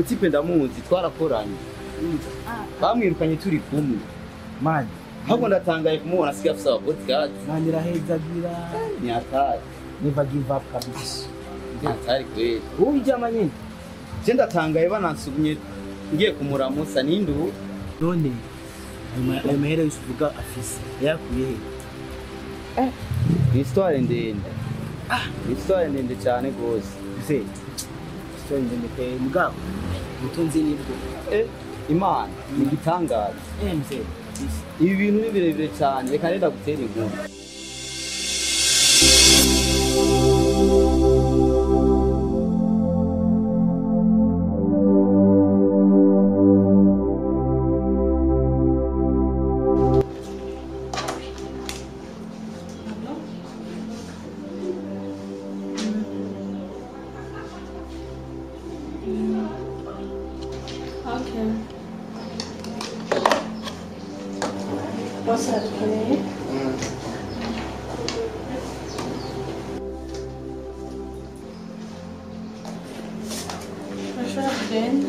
Mutipe ndamuzi twarakoranye. Bamwirukanye turi kumwe. Man, ahubwo ndatangaye kumubona asigaye afise aba bodyguard. Man irahezagira. Ni hatari. Never give up kabisa. Ni hatari kweli. Ubu ijama nyine. Je ndatangaye banansubye ngiye kumuramutsa nindu. None ayo mahera yose uvuga afise yakuye he? Ni histoire ndende. Ni histoire ndende cyane gose. Mzee, histoire ndende pe mugabo. Ubutunzi nibwo. Imana ni igitangaza. Mzee. Ibi bintu ni birebire cyane reka renda gutera inkuru. Okay. What's that play? Urashobora kugenda?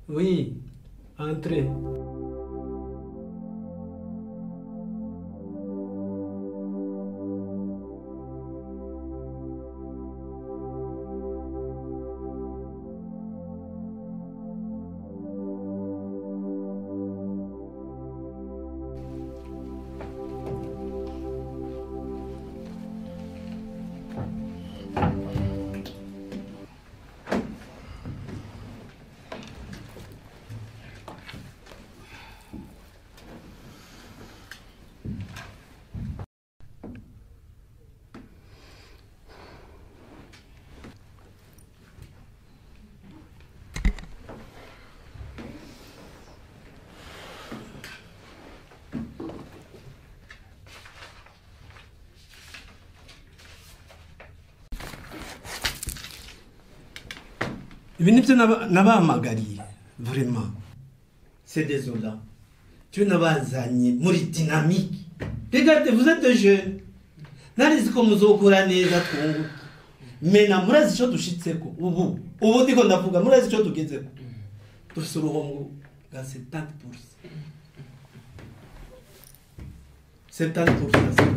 Oui, entrez. Ibi nibyo nabahamagariye vraiment c'est désolant. Tu nabazanye muri dynamique. Regardez, vous êtes jeunes. Narizi ko muzokora neza twunguke. Mena murazi ico dushitseko ubu. Ubu ndiko ndavuga murazi ico tugezeko. Dufise uruhombo bwa 70%. 70%.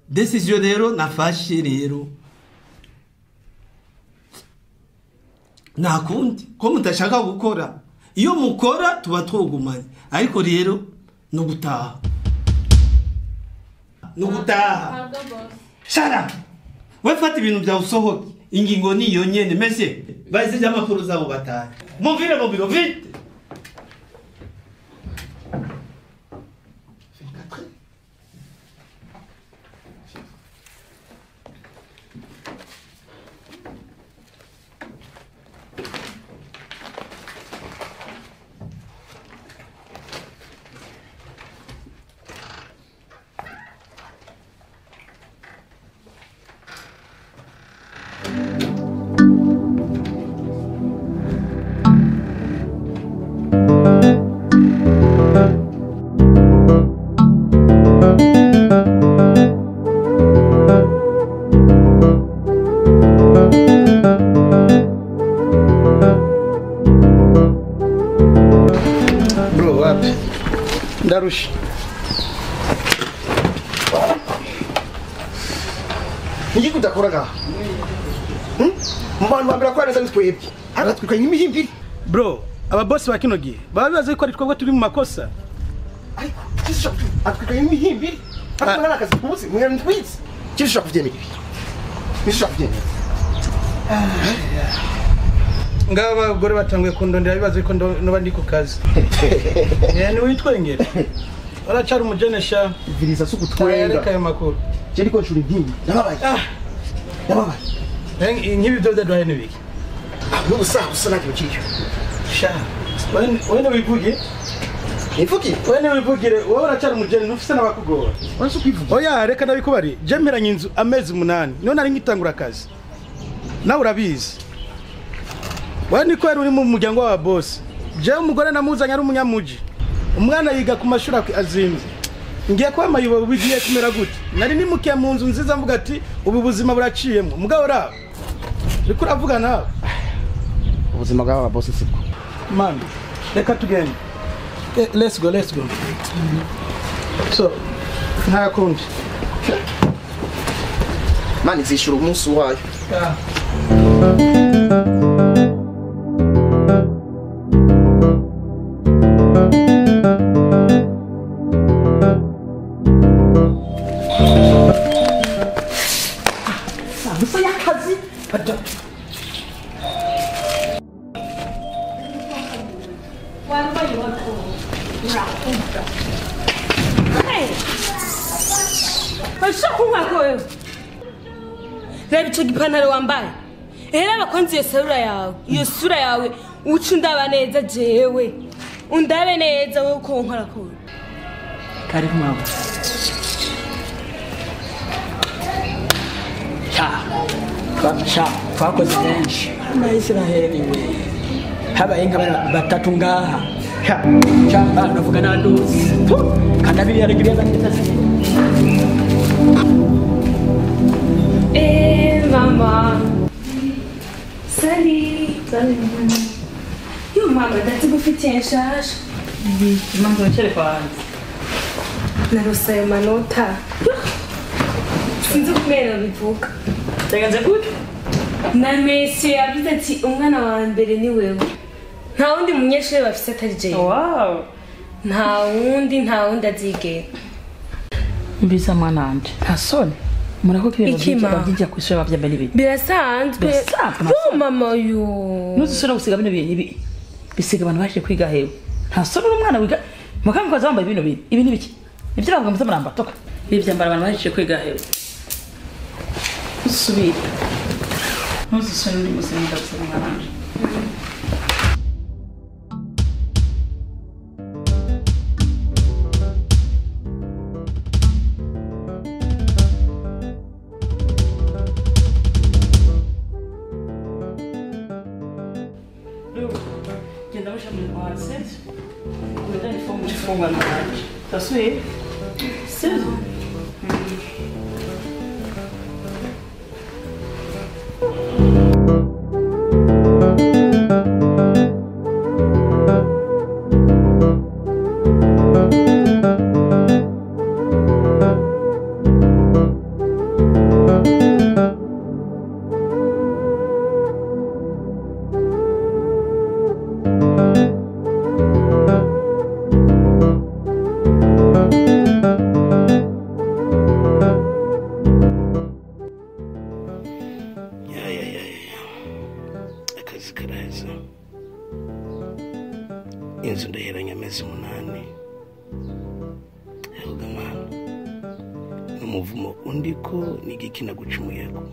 Décision rero nafashe rero. Nta kundi ko mudashaka gukora iyo mukora tuba twogumanye ariko rero no gutaha no gutaha. Shara we fata ibintu byawe usohoke ingingo niyo nyene mese bahise amakuru zabo batahe mumvire mu biro vite. Ndarusha. Niki kudakora ga? Mu bantu bambira ko neza nitwebwe. Aratwikanye imihimbiri. Bro, aba boss ba kino gihe baba bazi ko ari twebwe turi mu makosa. Ariko atwikanye imihimbiri. Ariko mwana akazi kubuzi mwana ntwize. Cyo ushaka kuvyemera ibi. Nishaka kuvyemera. Ngaba abagore batanguye kundondera bibaza ko noba ndi ku kazi. Ni witwengera. Uracara umujenesha. Viriza suku twenga. Reka ayo makuru. Je ndiko nshura inkingi. Nababaye. Nababaye. Nk'ibi byo byaduhaye n'ibiki? N'ubusa busa nta kintu kiriyo. Sha. Wene wivuge? Nivuge? Wene wivugire, wowe uracara umujene ntufise n'abakugora. Uretse ukwivuga. Oya reka ndabikubari. Je mperanye inzu amezi 8. Niho nari ngitangura akazi. Nawe urabizi. Wewe niko yari uri mu muryango wa boss. Je umugore namuzanye ari umunyamuji. Umwana yiga ku mashuri azinze. Ngiye kwa mayibo bigiye kumera gute? Nari nimukiye mu nzu nziza mvuga ati ubu buzima buraciyemo. Mugabo ra. Riko uravuga nawe. Ubuzima bw'aba boss sibwo. Man, reka tugende. Let's go, let's go. So, nta kundi. Mani zishura umunsi wayo. Gusa y'akazi. Reba ico gipantaro wambaye. Reba kwanza iyo sura yawe. Iyo sura yawe uca undaba neza jewe. Undabe neza wowe uko nkora ko. Karibu mama. Sha, twakoze benshi. Na Israheli we. Habaye nka batatu ngaha. Sha, navuga nanduzi. Kandi abiri yarigiriye zakitasi. Mama. Salut. Salut. Yo mama, ndazigufitiye nshasha. Impamvu wicare kwanza. Narose ayo manota. Sinzi ukuntu bivuga. Byagenze gute? Na Messi yavuze ati umwana wa mbere ni wewe. Nta wundi munyeshuri bafise atari jewe. Wow. Nta wundi azigera. Mbiza mwana wanje. Nta soni. Murako kibintu babyijya ku ishuri babyambara ibintu. Birasanzwe. Yo mama yo. Nuzusubira gusiga bino bintu ibi. Bisiga abantu baje kwiga hewe. Nta soni umwana wiga. Mukanga kwaza wambaye bino bintu. Ibi ni biki? Nivyo bavuga muze muramba toka. Ibi byambara abantu baje kwiga hewe. Usubire. Nuzusubira ndi muzima ndagusaba mwana wanje. Inzu ndaheranye amezi 8. Yavuga mana n'umuvumo undi ko n'igiki nagucumuyeko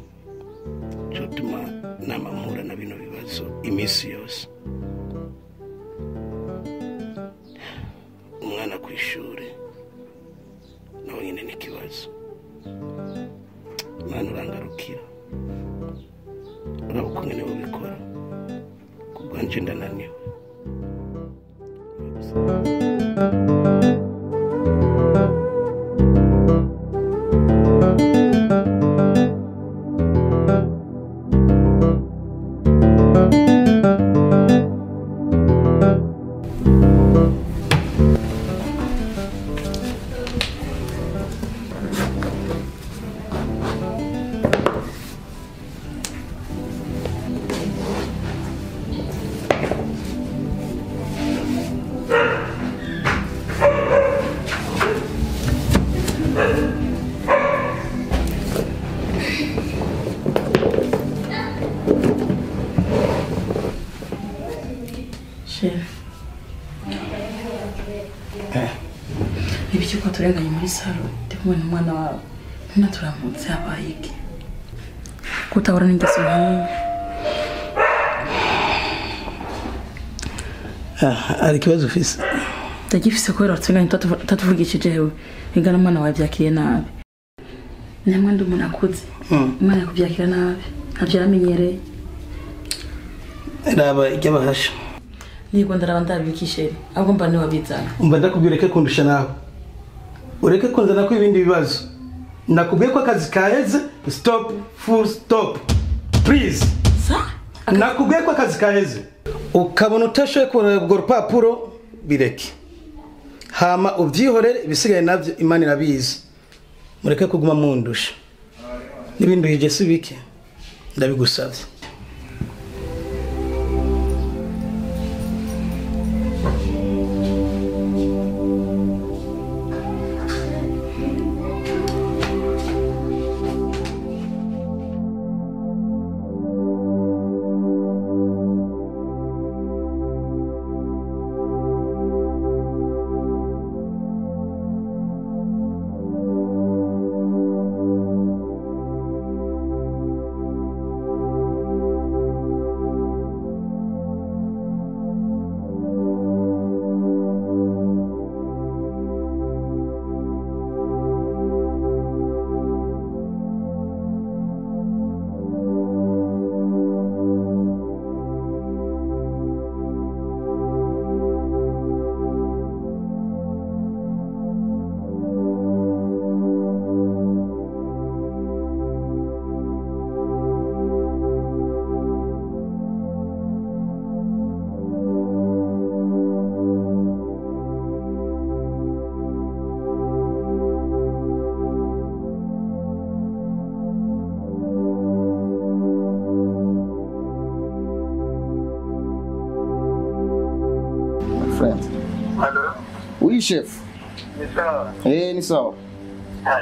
cotuma nama mpura na bino bibazo iminsi yose. Umwana ku ishuri nawe nyine n'ikibazo. Mana urangarukira uraba ukungene bubikora kubwanje ndananiwe. Nibiki ko turenganye muri salo ndi kumwe n'umwana wawe. Nuna turamutse habaye iki? Kutabura n'ingeso nk'iyi. Hari ikibazo ufise? Ndagifise kubera turenganye tatuvugishije hewe. Ingana umwana wawe byakiriye nabi. Nyamwe ndi umuntu akuze. Umwana yakubyakira nabi. Ntabyo yaramenyereye. Raba iry'abahasha. Niko ndaraba ndabikishere. Ahubwo mba niwe wabizana. Umva ndakubwira ureke kundusha nawe. Ureke kunzana ko ibindi bibazo. Nakubwiye ko akazi kaheze, stop, full stop. Please. Sa? Nakubwiye ko akazi kaheze. Ukabona utashoye kubona urwo rupapuro bireke. Hama ubyihorere ibisigaye navyo Imana irabizi. Mureke kuguma mundusha. N'ibindi hije si bike. Ndabigusavye. Hello? Oui, chef. Ni sawa. Eh, ni sawa. Ah,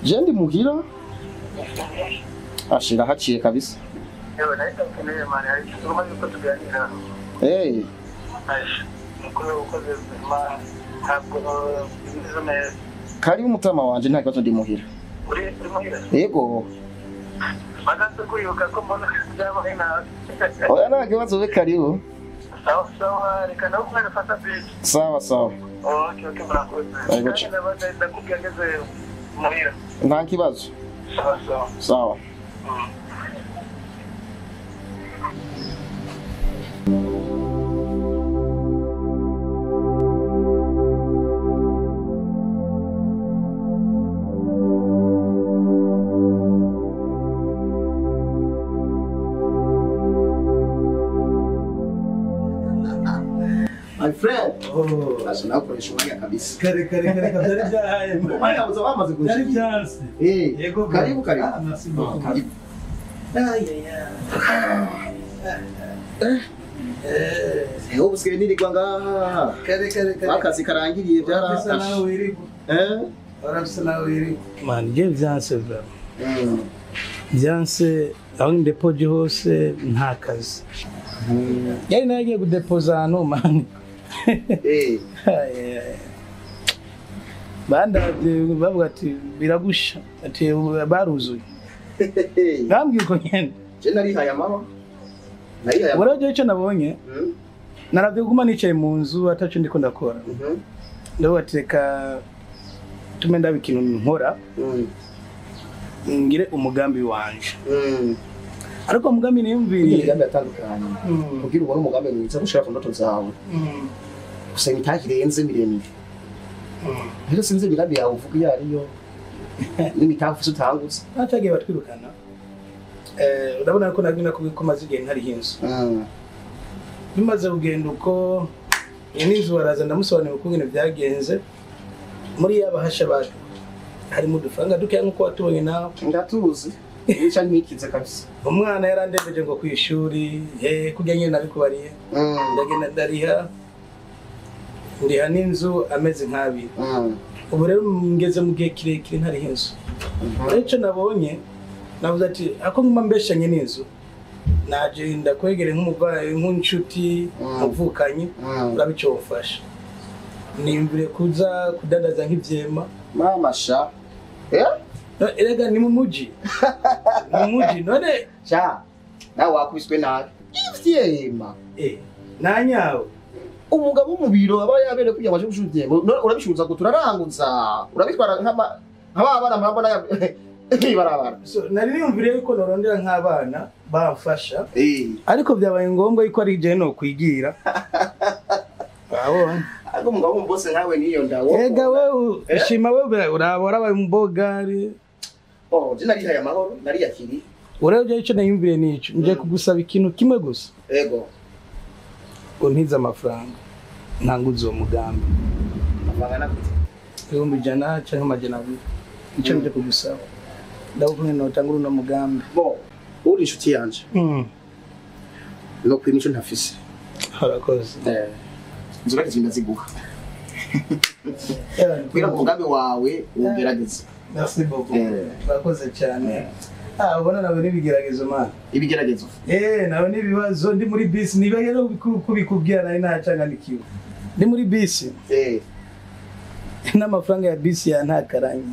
Je ndi muhira. Ashira haciye kabisa. Yewe naita ukeneye mani hari ikintu yuko tuganira. Eh. Ash, mukuru ukoze ma ntabwo bimeze neza. Kari umutama wanje nta kibazo ndi muhira. Uri muhira? Yego. Maze kwibuka ko mbona byabaye nabi. Oya nta kibazo be karibu. Sawa sawa, reka nawe kumwe nafata bisi. Sawa sawa. Okay, okay, murakoze. Kandi ndakubwira ngeze muhira. Nta kibazo. Sawa sawa. Sawa. My friend. Oh, asa nakoresha umwanya kabisa. Kare kare kare byari byahaye. Umwanya uza wamaze gushika. Byari byanse. Eh, yego karibu karibu. Ah, merci beaucoup. Karibu. Ay ay ay. Eh, ubu sigaye nirirwa ngaha. Kare kare kare. Akazi karangiriye byarasa nawe wirirwa. Eh? Barasa nawe wirirwa. Man, je byanse bro. Byanse aho ndepoje hose nta kazi. Yari nagiye gudepoza hano man. Eh. Bandavye bavuga ati biragusha ati baruzuye. Nambwiye uko nyene. Je narihaye mama. Narihaye. Waraje icyo nabonye? Naravye kuguma nicaye mu nzu ataco ndiko ndakora. Ndavuga ati reka tume ndaba ikintu nkora. Ngire umugambi wanje. Ariko umugambi niyumviriye imigambi yatandukanye. Kugira ubone umugambi mwiza gushaka ku ndoto zawe. Gusa imitahe irenze miremire. Rero sinzi imigambi yawe uvuga iyo ariyo n'imitahe ufise utangutse. Ntacagiye batwirukana. Urabona ko nagenda ko maze igihe ntari inzu. Bimaze kugenda uko n'inzu baraza ndamusobanurira ukungene byagenze. Muri yabahasha bacu harimo udufaranga dukeya nk'uko watubonye nawe. Ndatuzi. Nicha ntikize kabisa. Umwana yarandembeje ngo kwishuri, kujya nyine nabikubariye. Ndagenda ndariha. Ndiha n'inzu amezi nk'abiri. Ubu rero ngeze mu gihe kirekire ntariha inzu. Rero icyo nabonye navuze ati ako nguma mbeshanye n'inzu. Naje ndakwegere nk'umuvandimwe nk'inshuti muvukanye urabico wofasha. Niyumvire kuza kudandaza nk'ivyema. Mama sha. Eh? Erega ni mu muji. Mu muji none sha. Nawe wakubiswe nabi. Ivyema. Eh, nanyawe. Umugabo mu biro aba yabere kugira baje gushuza ivyema. Urabishuza ko turaranguza. Urabitwara nk'aba abana murabona ibarabara. So nari niyumvire yuko norondera nk'abana bamfasha. Ariko byabaye ngombwa yuko ari je no kwigira. Wabona. Ariko umugabo w'umbose nkawe niyo ndawo. Ega wewe ushima wewe urabora baye mbogari. Oh, je nari haya mahoro, nari yakiri. Uravye ico nayumvire nico, nje kugusaba ikintu kimwe gusa. Ego. Untiza amafaranga. Ntanguze uwo mugambi. Amafaranga nakute. 100,000 canke 200. Ico nje kugusaba. Ndavuga notangura uno mugambi. Bo, uri inshuti yanje. No kwima ico ntafise. Harakoze. Nzura kizinda ziguha. Kugira ngo umugambi wawe ugerageze. Merci beaucoup. Urakoze cyane. Ah, ubona nawe n'ibigeragezo man. Ibigeragezo. Nawe n'ibibazo ndi muri bisi nibaye no kubikubwira nari nacanganikiwe. Ndi muri bisi. N'amafaranga ya bisi ya ntakaranye.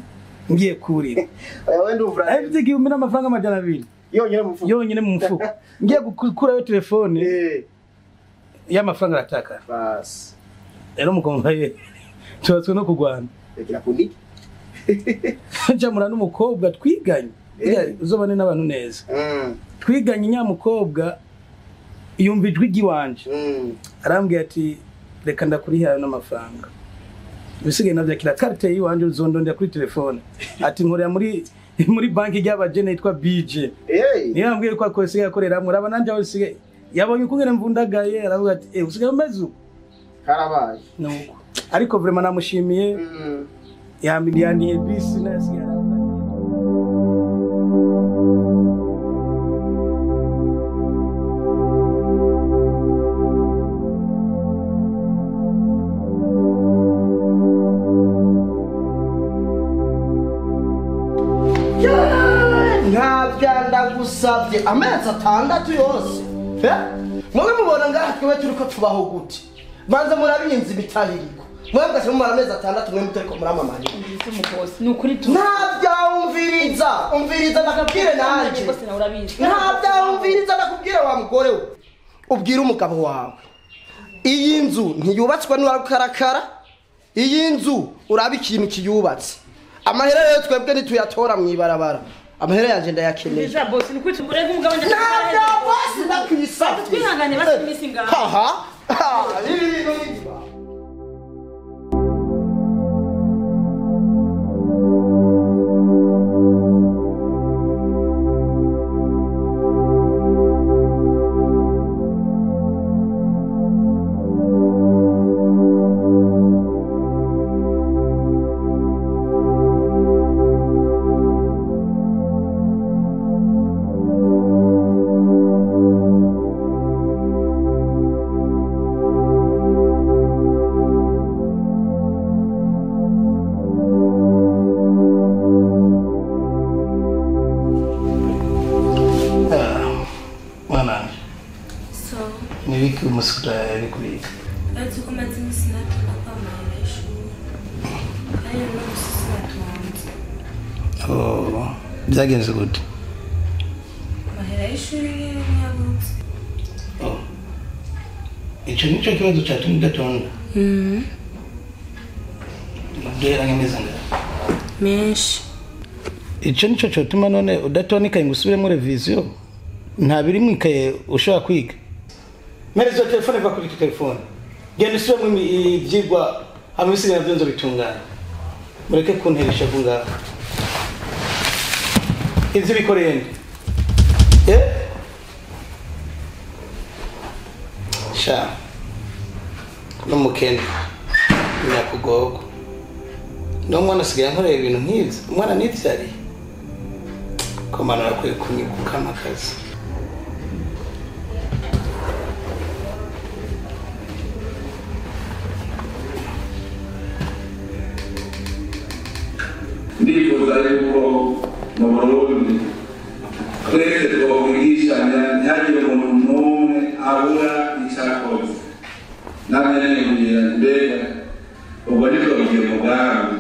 Ngiye kurira. Oya wenda uvura. Afite igihumbi n'amafaranga 200. Yonyine mu mufuko. Yonyine mu mufuko. Ngiye gukurayo telefone. Y'amafaranga aratakara. Bas. Rero mukomvaye. Tubatswe no kugwana. Rekera kuniki. Njamura n'umukobwa twiganye. Uzobane n'abantu neza. Twiganye nyamukobwa yumva ijwi giwanje. Arambwiye ati reka ndakurihira n'amafaranga. Bisigaye navyakira carte yiwanje uzondondera kuri telefone. Ati nkorera muri banki y'abajene yitwa BJ. Niyo yambwiye ko akosigaye akorera muraba nanje aho sigaye. Yabonye ukungene mvundagaye aravuga ati usigaye umeze uko. Karabaye. Nuko. Ariko vraiment namushimiye. Yamilianiye bisi nasigaye. Ndagusavye amezi 6 yose. Mwe mubona ngaha twe turiko tubaho gute? Banza murabinzi bitahiriko. Mwe bwase mumara amezi 6 mwe mutariko muramamara. Nukuri tu. Ntavyumviriza, umviriza ndakubwire nanje. Ntavyumviriza ndakubwire wa mugore we. Ubwire umugabo wawe. Iyi nzu ntiyubatswe n'urukarakara. Iyi nzu uraba ikintu kiyubatse. Amahera rero twebwe ntituyatora mwibarabara. Amahera yanje ndayakeneye. Deja boss ni kwita umurego umugabo ndashaka. Ntabyo boss ndakwisabye. Twihangane basi imisi ngaho. Aha. Ibi bintu niba. Byagenze gute? Amahera y'ishuri ntiyabutse. Icyo nicyo kibazo cyatumye udatonda. Duhera nk'amezi angahe? Menshi. Icyo nicyo cyatuma none udatonda ikaye ngo usubiremo reviziyo? Nta biri mu ikaye ushobora kwiga. Mpereza iyo telefone, va kuri telefone. Genda usubiremo ibyigwa hamwe ibisigaye nabyo nzobitunganya. Mureke kuntera ishavu ngaho. Ivyo bikoreye nde? Sha. N'umukene. Nyakugogo. No mwana asigaye ankorera ibintu nk'ivyo. Umwana nivyariye. Ko mana arakwiye kunyikukama akazi. Ndifuza yuko mu Burundi twese twokwigishanya ntihagire umuntu n'umwe abura icyo akoze. Namwe nyene kugira mbega Ubwo ntitwabigira umugambi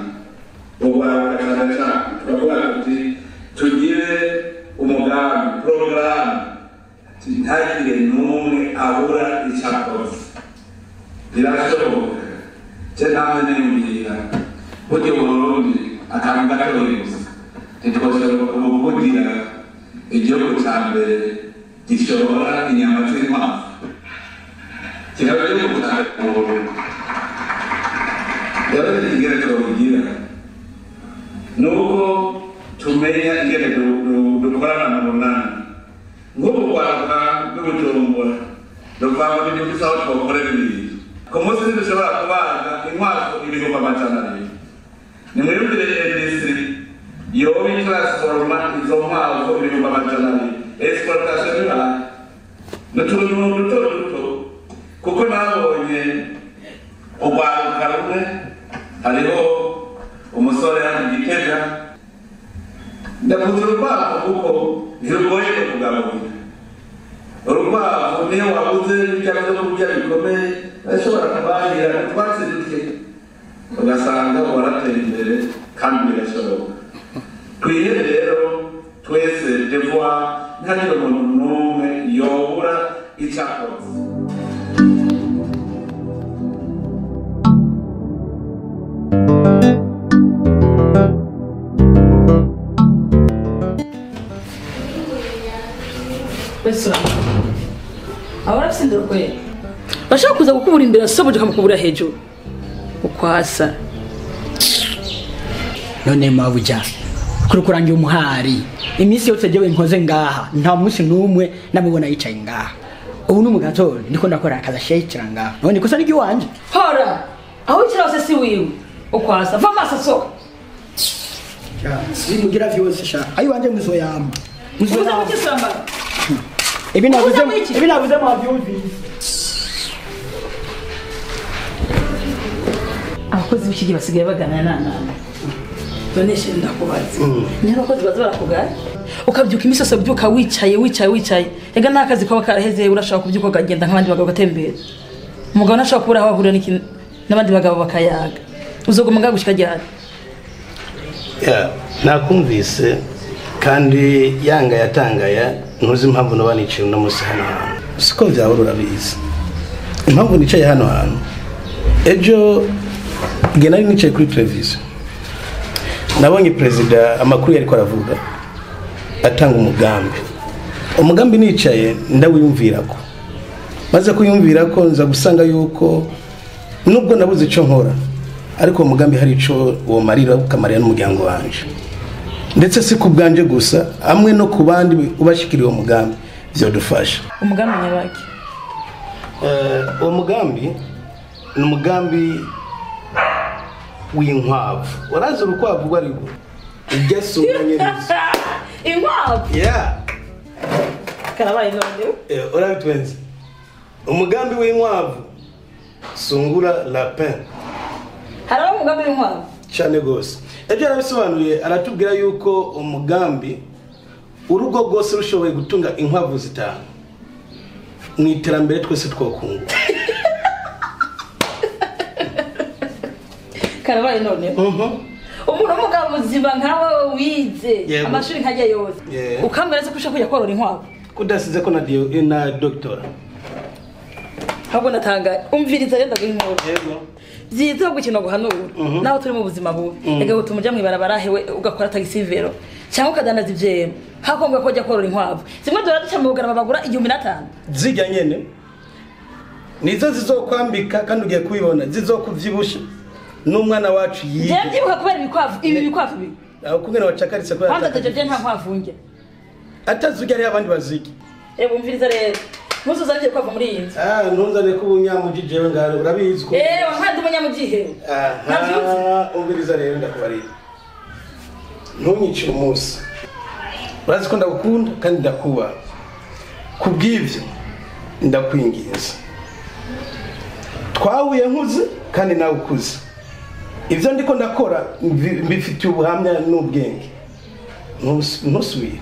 urwaruka cyane cyane turavuga tuti tugire umugambi porogaramu ntihagire n'umwe abura icyo akoze. Birashoboka je nawe niyumvira burya Burundi akantu gatoyi gusa ntitwoshobora kubugira igihugu ca mbere gishora inyama z'inkwavu kikaba igihugu ca mbere mu Burundi. Rero ingene twobigira nuko tumenya ingene dukorana mu runani nk'ubu rwaruka rw'Ibujumbura ruva mu bintu bisa aho twokorera ibintu ku munsi ntidushobora kubaga inkwavu 200,000. Nimwiyumvire industry yoba itransforma izo nkwavu 200,000 exportation bibaye n'utuntu duto duto kuko nabonye urwaruka rumwe hariho umusore hano i Gitega ndavuze urukwavu kuko ntirugoye kugaburira. Urukwavu niyo wabuze ibyo kurya bikomeye urashobora kubahira utwatsi duke ugasanga warateye imbere kandi birashoboka. Twihe rero twese devoir ntihagire umuntu n'umwe yobura icyo akoze. Ahora sindoro kweli. Bashaka kuza gukubura imbere soboje kamukubura hejuru. Ukwasa. None mabuja kuri kurangira umuhari iminsi yose jewe nkoze ngaha nta munsi numwe namubona yicaye ngaha. Ubu n'umugato ndiko ndakora akaza shayicira ngaha. None kosa nigi wanje. Hora. Aho wicara hose si wiwe. Ukwasa. Va masa soka. Ja, simugira vyose sha. Ayi wanje muzoyamba. Muzoyamba. Ibi navuze mwavyumvise. Abakozi b'ikigi basigaye bagana nana. None she ndakubaza. Ni abakozi baza barakugaya? Ukabyuka imisoso ubyuka wicaye wicaye wicaye. Ega nakazi kaba karaheze urashaka kubyuka ukagenda nk'abandi bagabo gatembera. Umugabo nashaka kubura aho ahurira n'iki n'abandi bagabo bakayaga. Uzoguma ngaho gushika ryari? Ya, nakumvise kandi yanga yatangaya ntuzi impamvu noba niciye uno munsi hano hantu. Siko vyahora urabizi. Impamvu nicaye hano hantu. Ejo nge nari nicaye kuri televiziyo. Nabonye perezida amakuru yariko aravuga atanga umugambi. Umugambi nicaye ndawiyumvirako. Maze kuyumvirako nza gusanga yuko nubwo nabuze ico nkora ariko umugambi hari ico uwo marira ukamarira n'umuryango wanje. Ndetse si ku bwanje gusa amwe no ku bandi ubashikiriye uwo mugambi vyodufasha. Umugambi nyabaki? Uwo mugambi ni umugambi w'inkwavu. Warazi urukwavu rwari rwo? Ijya sura nyerizo. Inkwavu? Yeah. Karabaye none. Urabitwenze. Umugambi w'inkwavu sungura lapin. Haraho umugambi w'inkwavu? Cyane gose. Ejo yarabisobanuye aratubwira yuko umugambi urugo rwose rushoboye gutunga inkwavu 5 mu iterambere twese twokunguka. Karabaye none. Umuntu w'umugabo muzima nkawe wize amashuri nkajya yose. Ukambwira se ko ushaka kujya korora inkwavu? Kudasize ko na doctora. Ahubwo natanga umviriza renda guhinkura. Yego. Byiza gukina guhanura. Naho turi mu buzima bubi. Ega gutuma ujya mwibarabara hewe ugakora taxi vero cyangwa ukadandaza ivyema. Hakombwa ko ujya korora inkwavu. Zimwe dora duca mu bugarama bagura 1500. Zijya nyene. Nizo zizokwambika kandi ugiye kubibona zizokuvyibusha. N'umwana wacu yiga. Je byibuka kubera ibikwavu ibi bikwavu bi. Aho kungena wacakaritse kubera. Kwanza je nta nkwavu nge. Atazujya ari abandi baziki. Eh bumviriza rero. Ntuzuzanje kwava muri iyi nzu. Ah ntunzane ko ubunyamuji jewe ngaro urabizi ko. Eh wankandi umunyamuji hewe. Ah umviriza rero ndakubarira. Ntunyicire umunsi. Urazi ko ndagukunda kandi ndakubaha. Kubw'ivyo ndakwinginze. Twahuye nkuze kandi nawe ukuze. Ivyo ndiko ndakora mbifitiye ubuhamya n'ubwenge. Ntusubire.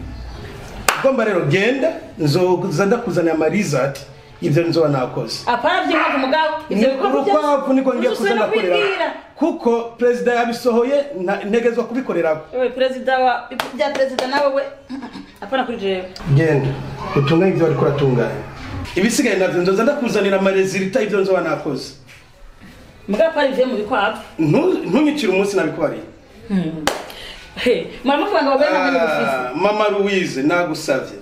Ugomba rero genda nzoza ndakuzanira ama result Ivyo nzoba nakoze. Apana by'inkwavu mugabo, ivyo bikorwa urukwavu niko ngiye kuza ndakorera. Kuko president yabisohoye ntegezwa kubikorera. Wewe president wa bya president nawe we apana kuri jewe. Genda utunganye ivyo ariko uratunganya. Ibisigaye navyo nzoza ndakuzanira amarezilita ivyo nzoba nakoze. Mugabo pari ivyo mu bikwavu. Ntunyicire umunsi nabikubariye. He, mama vuga ngo abagore ntabwo dufise. Mama Louise nagusavye.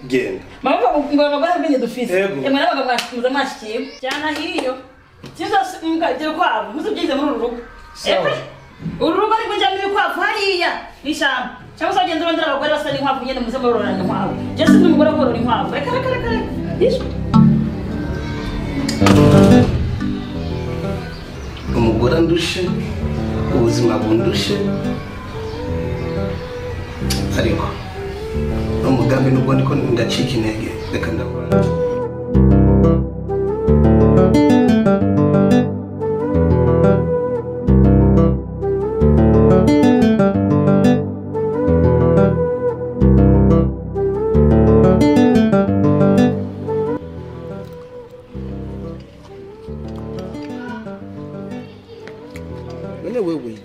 Genda. Mama vuga ngo abagore ntabwo dufise. Emwe nabaga muza mwashikiye. Cyana hiyo. Kizo mbwa ibyo bikwavu muzubyize muri uru rugo. Epe. Uru rugo ari kujya mu bikwavu hariya n'ishamba. Cyangwa se agenda urondera abagore basa n'inkwavu nyene muze murorana inkwavu. Je si n'umugore korora inkwavu. Reka reka reka. Ishwe. Umugore andushe, ubuzima bundushe. Ariko umugambi nubwo ndiko ndacika intege reka ndabona. None wewe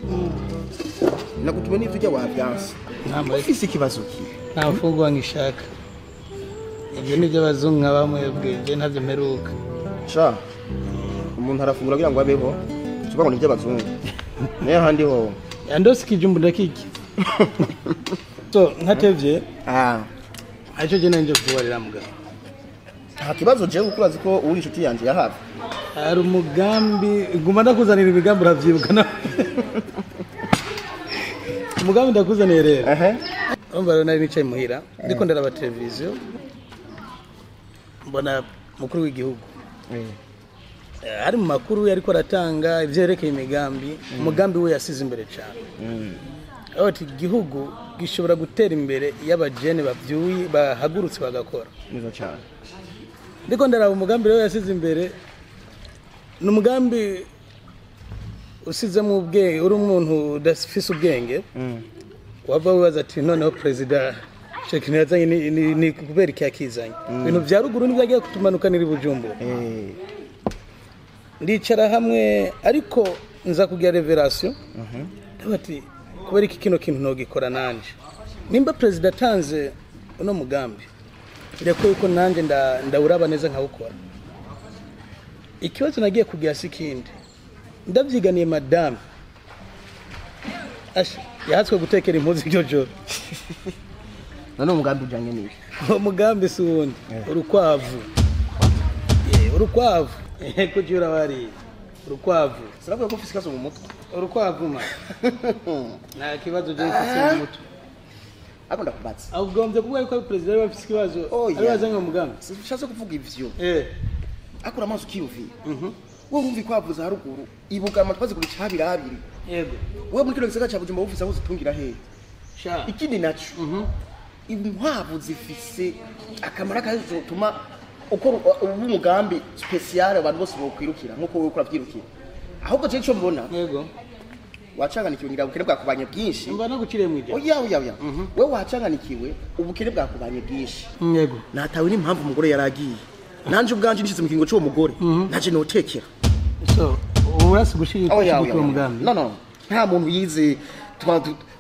nakutumye n'ivyo ujya wavyanse. Ufise ikibazo ki? Nta mfungwa ngishaka. Ibyo nibyo abazungu nka bamwebwe, je ntavyo mperuka. Sha, umuntu arafungura kugira ngo abeho, tuvuga ngo nibyo abazungu. Naye ahandi ho. Yandose ikijumbu ndakiki. So, ntatevye. Aco je nanje kubarira mugabo. Nta kibazo je ukurazi ko uri inshuti yanje ya hafi. Ari umugambi, guma ndakuzanira imigambi uravyibuka na. Umugambi ndakuzaniye rero. Urumva rero nari nicaye muhira, ndiko ndaraba televiziyo, mbona mukuru w'igihugu. Ari mu makuru yariko aratanga ivyerekeye imigambi, umugambi we yasize imbere cyane. Aho ati igihugu gishobora gutera imbere iyo abajene bavyuye bahagurutse bagakora. Neza cyane. Ndiko ndaraba umugambi rero yasize imbere, ni umugambi usizemo ubwenge, uri umuntu udafise ubwenge. Waba wibaza ati noneho president Shekinah yazanye ni kubera iki yakizanye. Ibintu vya ruguru nibyo agiye kutumanukanira i Bujumbura. Ndicara hamwe ariko nza kugira revelation. Ndavuga ati kubera iki kino kintu nogikora nanje. Nimba president atanze uno mugambi, bireko yuko nanje ndawuraba neza nkawukora. Ikibazo nagiye kugira si kindi. Ndavyiganiye madame. Asha yahatswe gutekera impuzu iryo joro. None umugambi ujanye n'iki? Umugambi si wundi, urukwavu. Urukwavu. Kuki urabari? Urukwavu. Sinavuga ko ufise ikibazo mu mutwe. Urukwavu ma. Nta kibazo je mfise mu mutwe. Ariko ndakubatse. Ugombye kuvuga yuko president bafise ikibazo. Ari wazanye umugambi. Sinshaka kuvuga ivyo. Akura amaso ukiyumvira. Wowe urumva ikwavu za haruguru ibugama twaze kubica abiri. Yego. Wewe muri kino gisagara ca Bujumbura ufise aho zitungira hehe? Sha. Ikindi naco. Inkwavu zifise akamaro kazotuma uko ubu umugambi special abantu bose bokwirukira nkuko wewe ukora vyirukira. Ahubwo je ico mbona. Yego. Wacanganikiwe ngira ubukene bwakubanye bwinshi. Mba no guciriye mwijya. Oya oya oya. Wewe wacanganikiwe ubukene bwakubanye bwinshi. Yego. Natawe n'impamvu umugore yaragiye. Nanje ubwanje nishize mu kingo c'uwo mugore. Naje notekera. So, urasi gushira uwo mugambi. No. Nta muntu yize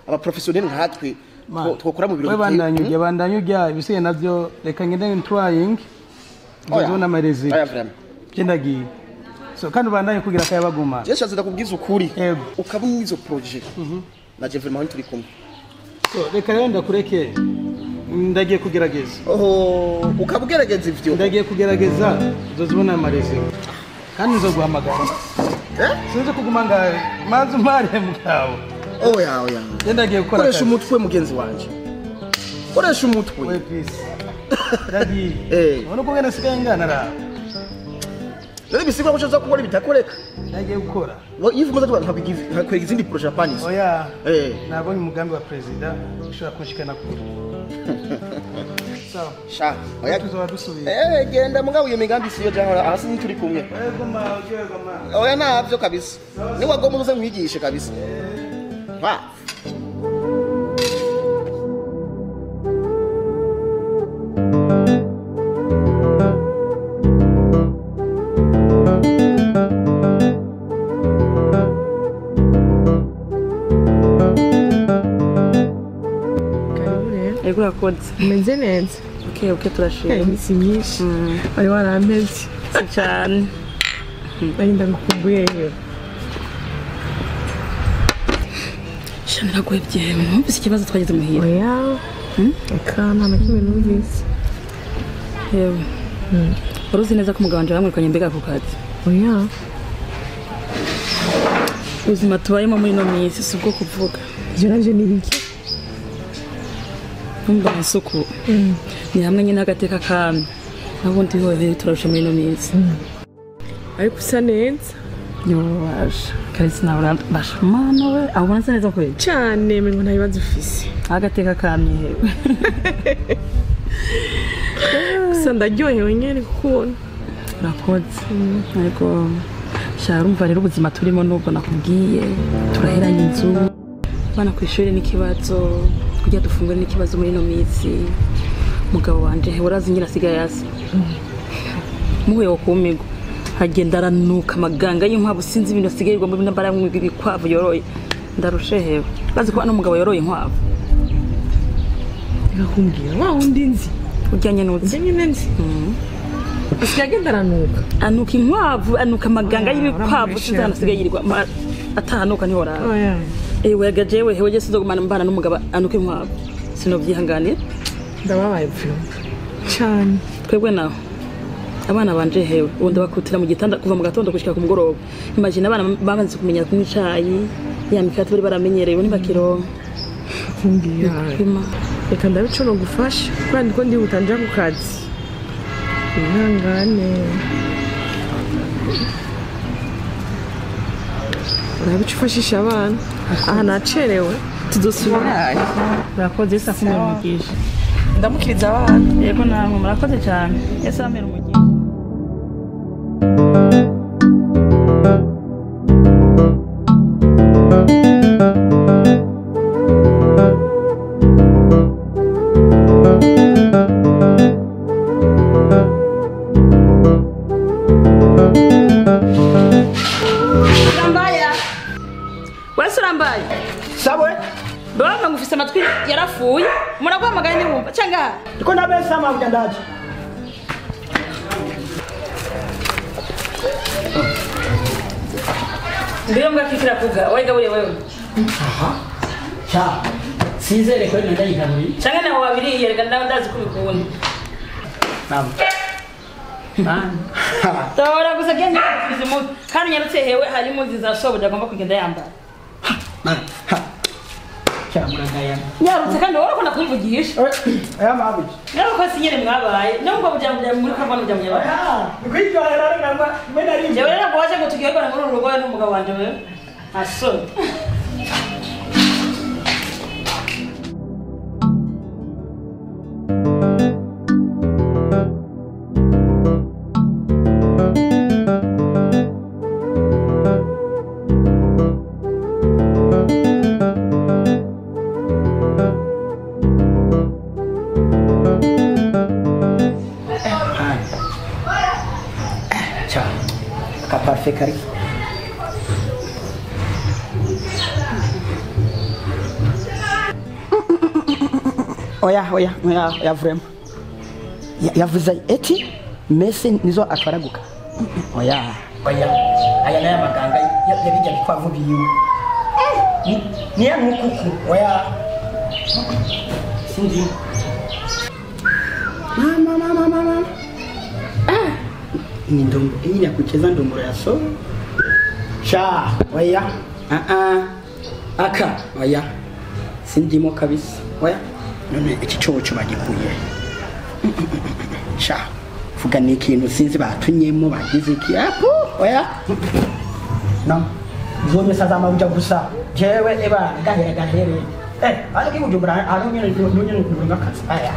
aba professionnel nkatwe twokora mu biro. We bandanye ujya ibisiye navyo reka ngende trying. Ngizona amarezi. Oya vraiment. Je ndagiye. So kandi bandanye kugira akayabaguma. Je shaza ndakubwiza ukuri. Ukaba mwizo projet. Na je vraiment turi kumwe. So reka rero ndakureke. Ndagiye kugerageza. Oho, ukabugerageza ivyo. Ndagiye kugerageza uzozibona amarezi. Kandi nzoguhamagara. Sinzi kuguma ngahe. Manzi umare mugabo. Oya oya. Ndagiye gukora. Koresha umutwe mugenzi wanje. Koresha umutwe. We peace. Ndagiye. Ubona uko ngene sigaye ngana ra. Nari bisigwa ko ushaka gukora bitakoreka. Ndagiye gukora. Iyo uvuze nkakwega izindi projet Japanese. Oya. Nabonye umugambi wa president ushobora kunshikana kure. Sawa. Sha. Oya tuzoba dusubiye. Genda mugabo iyo migambi siyo jahora hasi ntituri kumwe. Yego ma, yego ma. Oya navyo kabisa. Ni wagomba uze nkwigishe kabisa. Ha. Urakoze. Umeze neza. Okay, okay turashima. Iminsi myinshi. Wari warampevye. Si cyane. Nari ndagukumbuye rero. Shana naguhevye. Numvise ikibazo twagize muhira. Oya. Eka nta na kimwe numvise. Yewe. Uruzi neza ko umugabo wanje bamwirukanye mbega ku kazi. Oya. Ubuzima tubayemo muri ino minsi si ubwo kuvuga. Ivyo navyo ni ibiki? Numva isuku. Ni hamwe nyine agateka kami. Nabundi hohe turarusha muri ino minsi. Ariko usa neza. Yobaje. Karisi nawe urabasha. Mana we, aho ubona neza kweli? Cane, mengo nta bibazo ufise. Agateka kamye hewe. Gusa ndaryohewe nyene kukubona. Urakoze. Ariko sha urumva rero ubuzima turimo nubwo nakubwiye turaheranye inzu. Bana ku ishuri n'ikibazo, kurya dufungure n'ikibazo muri ino minsi. Mugabo wanje he urazi nyina asigaye asa. Muhuye wo kumigo. Agenda aranuka amaganga y'inkwavu sinzi ibintu asigaye ngo mbona baramwiga ibikwavu yoroye. Ndarushe hewe. Bazi ko ano mugabo yoroye inkwavu. Reka kumbwira wa wundi nzi. Ujyanye n'uzi. Ujyanye n'uzi. Asigaye agenda aranuka. Anuka inkwavu, anuka amaganga y'ibikwavu sinzi ahantu asigaye yirirwa. Atahanuka ntihoraba. Oya. Ewe gajewe hewe je sinzogumana mbana n'umugabo anuka inkwavu. Sinovyihanganira. Ndababaye pfyo. Cyane. Twebwe naho. Abana banje hewe ubu ndabakutira mu gitanda kuva mu gatondo gushika ku mugoroba. Imagine abana babanze kumenya kunywa icayi, ya mikate bari baramenyereye ubu ntibakironka. Kumbwira. Reka ndabico no gufasha kubera ndiko ndihuta nja ku kazi. Ihangane. Urabico ufashisha abana. Aha nacerewe tuzosubira. Murakoze Yesu akumere umugisha. Ndamukiriza abana. Yego namwe murakoze cyane. Yesu amere umugisha. Yarafuye muraguhamagaye ntiwumva cyangwa ndiko ndabesa mabuja ndaje ndiyo mbwa kuga wayigaburiye wewe. Aha cha sizere ko ndayigaburiye cyangwa nawe wabiriye reka ndazi ko ubikunda. Naam. Tora gusa genda kuzimu kandi nyarutse hewe hari impuzu za shobuja agomba kugenda yambara. Nyarutse kandi wowe ukunda kumvugisha. Oya mabuja. Nawe ko sinyere mwabaye. Nubwo buja muri kavano buja munyabaye. Nikwiryohera reka mwe nari. Jewe rero ngo waje ngo tugiye muri uru rugo n'umugabo wanje wewe. Asoni. Parfait kari. Oya oya oya oya vraiment. Yavuze eti Messi nizo atwaraguka. Oya oya aya naya maganga yabijya bikwavu biwe. Ni ya nkukuku oya. Sinzi. Mama mama mama. Ah. Ni ndombo hii ya kucheza ndomboro ya so. Sha oya. Ah ah. Aka oya. Sindimo kabisa. Oya. None iki coco bagikuye. Sha vuga ni ikintu sinzi batunyemo bagize iki. Apo oya. No. Zomesa za mabuja gusa. Jewe eba gahere gahere. Eh, ariko ibujumbura ari nyine nyine ngakazi. Aya.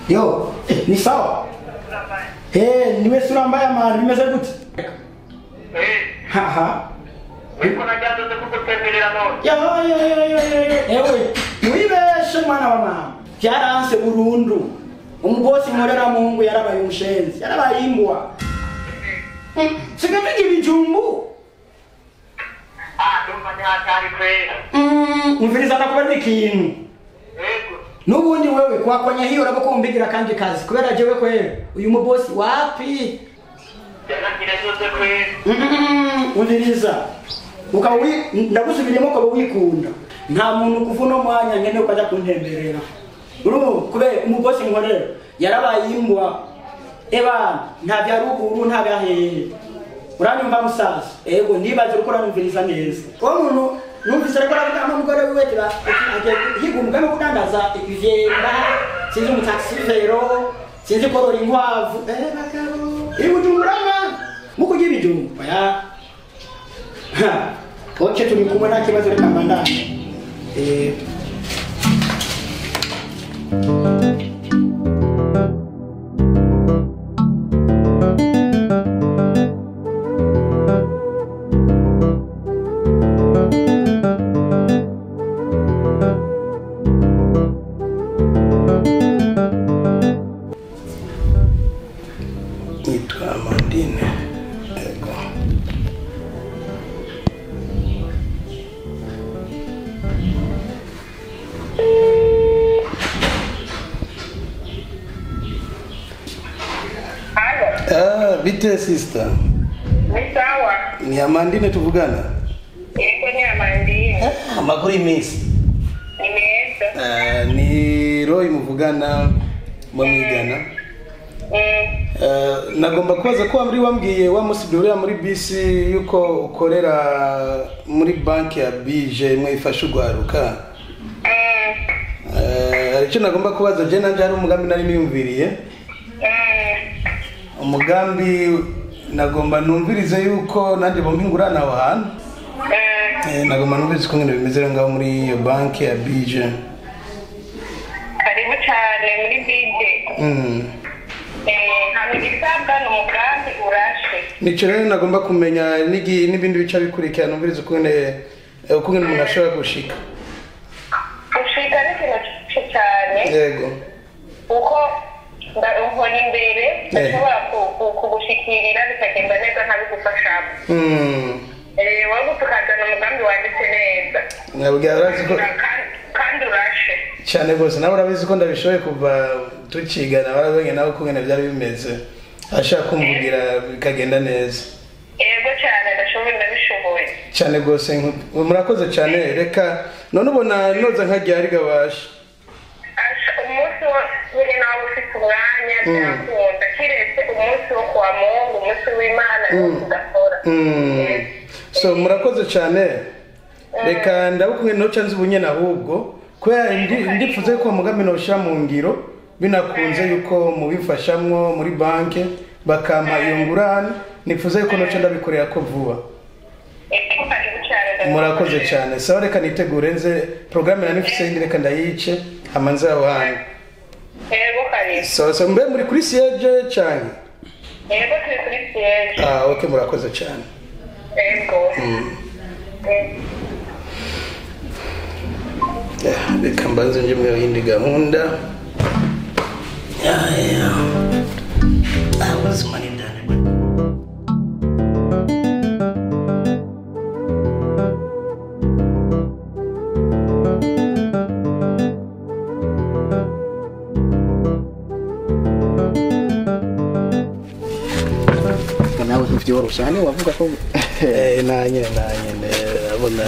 Yo, ni sawa? Niwe sura mbaya mani, bimeze gute? Haha. Yo yo yo yo yo. Ewe, wibeshe mwana wa mama. Byaranse burundu. Umubosi nkorera Mungu yarabaye umushenzi, yarabaye imbwa. Sigaje ibijumbu. Umviriza ndakubarira ikintu. Nubundi wewe kwakwanya hiyo urabakumbigira kandi kazi kubera jewe kweli uyu mubosi wapi? Umviriza. Ukawi ndagusubiriyemo ko wikunda. Nta muntu kuvuno mwanya ngene ukaja kuntemberera. Uru kubera umubosi nkorera yarabaye imbwa. Eba nta bya ruguru nta bya hehe. Uranyumva musaza? Ego ndibaze uko uranyumviriza neza. Uwo muntu numvise ariko aravuga n'umugore wiwe tiba agiye higa umugambi wo kudandaza ivyemba, sinzi umutaxivero, sinzi korora inkwavu. Bakaro. Ibujumbura mukurya ibijumbu. Oya. Ha. Oke turi kumwe nta kibazo reka mbandanye. Nitwa Amandine. Ego. Ah, bite sister. Ni sawa. Ni Amandine tuvugana? Yego ni Amandine. Amakuru iminsi. Ni meza. Ni Roy muvugana mwamwigana. Nagomba kubaza ko wambri wambwiye wa musi duhurira muri bisi yuko ukorera muri banki ya BJ imwe ifasha ugwaruka. Hari icyo nagomba kubaza je nanje hari umugambi nari niyumviriye. Umugambi nagomba numvirize yuko nanje bompingurana aho hantu. Nagomba numvirize uko ngene bimeze ngaho muri iyo banki ya BJ. Karibu cyane muri BJ. Nico rero nagomba kumenya n'ibindi bica bikurikira numvirize ukungene umuntu ashobora gushika. Gushika ni ikintu cyiza cyane. Yego. Uko nkora imbere ndashobora kugushikirira bikagenda neza nkabigufashamo. Wowe tukazana umugambi wanditse neza. Nabwira urazi ko kandi urashe. Cyane rwose nawe urabizi ko ndabishoboye kuva tukigana barazanye nawe ukungene byari bimeze. Ashaka kumvugira bikagenda neza. Yego cyane ndashoboye ndabishoboye. Cyane rwose murakoze cyane reka none ubona noza nkagiye ari gabasha. Umunsi wose nawe ufite umwanya byakunda kiretse umunsi wo kuwa Mungu umunsi w'Imana udakora. So murakoze cyane reka ndabukumwe noca nzi ubunyene ahubwo kubera ndipfuze ko mugambi noshira mu ngiro binakunze yuko mubifashamwo muri banke bakampa iyo ngurane nipfuze yuko noca ndabikorera ko vuba. Murakoze cyane sawa reka nitegure nze programme na nifise indi reka ndayice amanza aho hantu. Yego karibu. So mbe muri kuri siège cyane? Yego turi kuri siège. Ah okay murakoze cyane. Yego. Reka mbanze nje mu yindi gahunda. Ubuzima ni ndani. Nawe ntivyoroshe hano wavuga ko nanye abona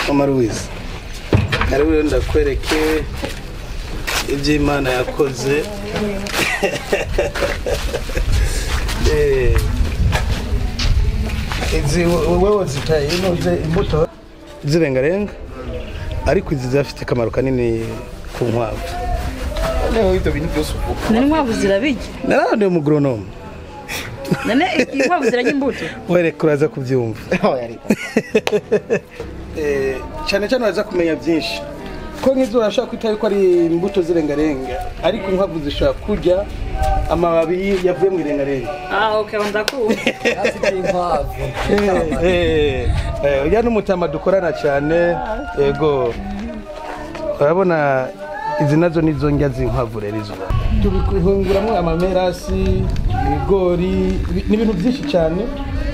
Mama Louise nari ndakwereke ibyo Imana yakoze. Izi wewe zitaye inoze imbuto zirengarenga ariko izi zafite akamaro kanini ku nkwavu. Noneho ibyo bintu byose uvuga. None inkwavu zirabirya? Narandi umugoronome. None inkwavu zirarya imbuto? Wereka uraza kubyumva. Cyane cyane uraza kumenya byinshi. Ko nk'izo urashobora kwita yuko ari imbuto z'irengarenga, ariko inkwavu zishobora kurya amababi yavuye mu irengarenga. Ah, okay, ndakumva. Ujya n'umutama dukorana cyane, yego. Urabona izi nazo nizo ndya z'inkwavu rero izo. Tubihunguramo amamerasi, ibigori, n'ibintu byinshi cyane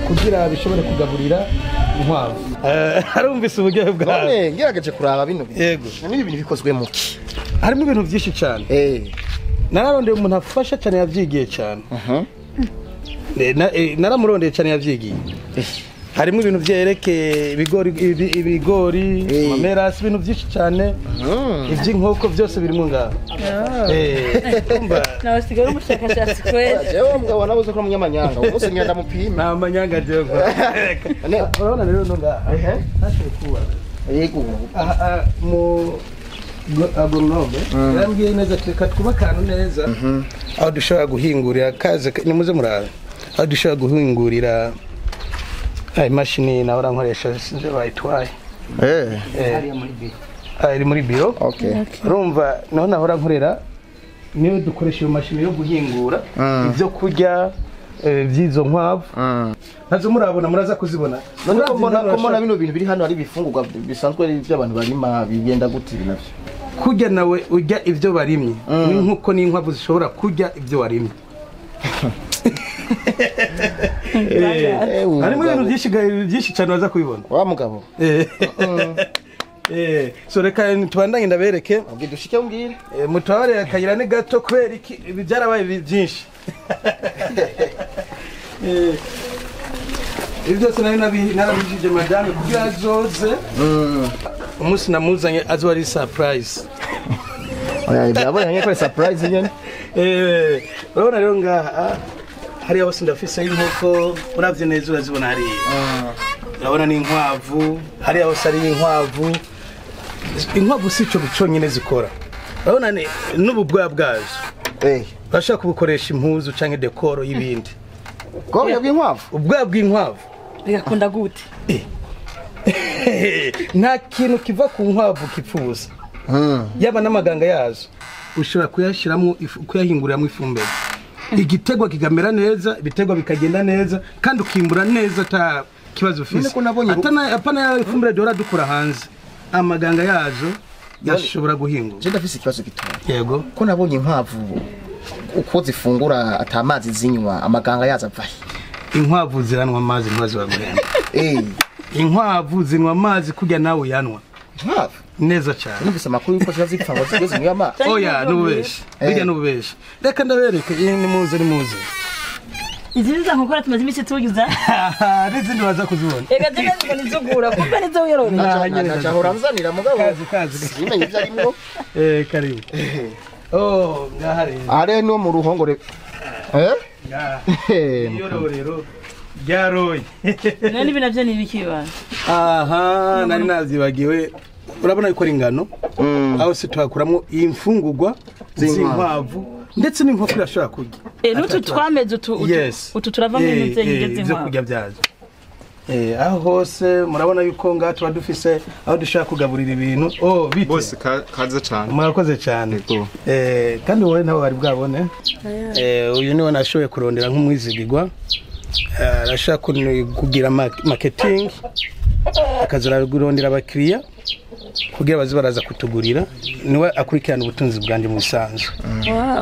kugira bishobore kugaburira inkwavu. Arumvise uburyohe bwawe. None ngerageje kuraba bino bintu. Yego. None ibi bintu bikozwe mu ki? Harimo ibintu byinshi cyane. Nararondeye umuntu afasha cyane yavyigiye cyane. Naramurondeye cyane yavyigiye. Harimo ibintu byerekeye ibigori, ibigori, amamerasi, ibintu byinshi cyane. Iby'inkoko byose birimo ngaho. Nawe usigaye uri umushakashatsi kweli. Jewe mugabo nabuze ko umunyamanyanga, umunsi ngenda mupima. Nta manyanga jewe. Urabona rero no ngaha. Hashoboye kubaka. Yego. Aha mu agronome yarambwiye neza reka twubake ahantu neza aho dushobora guhingurira kaze nimuze murabe aho dushobora guhingurira ayi mashini nawe urankoresha sinzi bayitwaye. Iri muri biro. Urumva naho nahora nkorera niyo dukoresha iyo mashini yo guhingura ibyo kurya by'izo nkwavu. Nazo murabona muraza kuzibona. None ko mbona bino bintu biri hano ari ibifungurwa bisanzwe ari iby'abantu barima, bigenda gute ibi navyo? Kurya nawe urya ibyo barimye ni nkuko n'inkwavu zishobora kurya ibyo warimye. Harimo ibintu byinshi cyane baza kubibona. Wa mugabo. So reka tubandanye ndabereke. Ubwo dushike umbwire. Mutware akayira ni gato kubera iki ibi byarabaye byinshi. Ibi byose nari narabijije madame kugira azoze. Umunsi namuzanye azo ari surprise. Oya, byabonye ko ari surprise nyene. Urabona rero ngaha hariya hose ndafise inkoko, uravye neza urazibona hariya. Urabona ni inkwavu, hariya hose ari inkwavu. Inkwavu si ico cyonyine zikora. Urabona ni n'ububwa bwazo. Bashaka kubukoresha impuzu canke dekoro y'ibindi. Ubwoya bw'inkwavu? Ubwoya bw'inkwavu. Bigakunda gute? Nta kintu kiva ku nkwavu kipfuza. Yaba n'amaganga yazo ushobora kuyashiramwo, kuyahinguriramwo ifumbire. Igitegwa kigamera neza, ibitegwa bikagenda neza kandi ukimbura neza ata kibazo ufise. Atana apana ifumbire dora dukura hanze. Amaganga yazo yashobora guhingura. Je ndafise ikibazo gitoya. Yego. Ko nabonye inkwavu uko zifungura atamazi zinywa, amaganga yazo avahe? Inkwavu ziranwa amazi ntibazi bagurenda. Inkwavu zinwa amazi kurya nawe uyanwa. Inkwavu? Neza cyane. Numvise amakuru yuko ziba zipfa ngo zigeze zinywa amazi. Oya, nububeshi. Bijya nububeshi. Reka ndabereke, ni muze ni muze. Izi ni za nkoko tumaze iminsi tugiza. N'izindi baza kuzibona. Ega je nazibona izugura kumbe nizo wiyororera. Nacahora nzanira mugabo. Kazi kazi. Simenye ivyo arimwo. Karibu. Oh, ngaha rero. Are no mu ruhongore. Ngaha. Iyororero ryaroye. None ibi navyo ni ibiki bana? Aha, nari nazibagiwe. Urabona yuko ari ingano. Aho se twakuramo imfungurwa z'inkwavu ndetse n'inkoko irashobora kurya. N'utu twameze utu turavamo ibintu by'ingenzi ibyo kurya byazo. Aho hose murabona yuko ngaha tuba dufise aho dushobora kugaburira ibintu. Oh, bite. Bose kaze cyane. Murakoze cyane. Kandi wowe nabo bari bwabone. Uyu niwe nashoboye kurondera nk'umwizigirwa. Arashaka kugira marketing, akazora kurondera abakiriya kugira baze baraza kutugurira. Niwe akurikirana ubutunzi bwanje mu bisanzwe.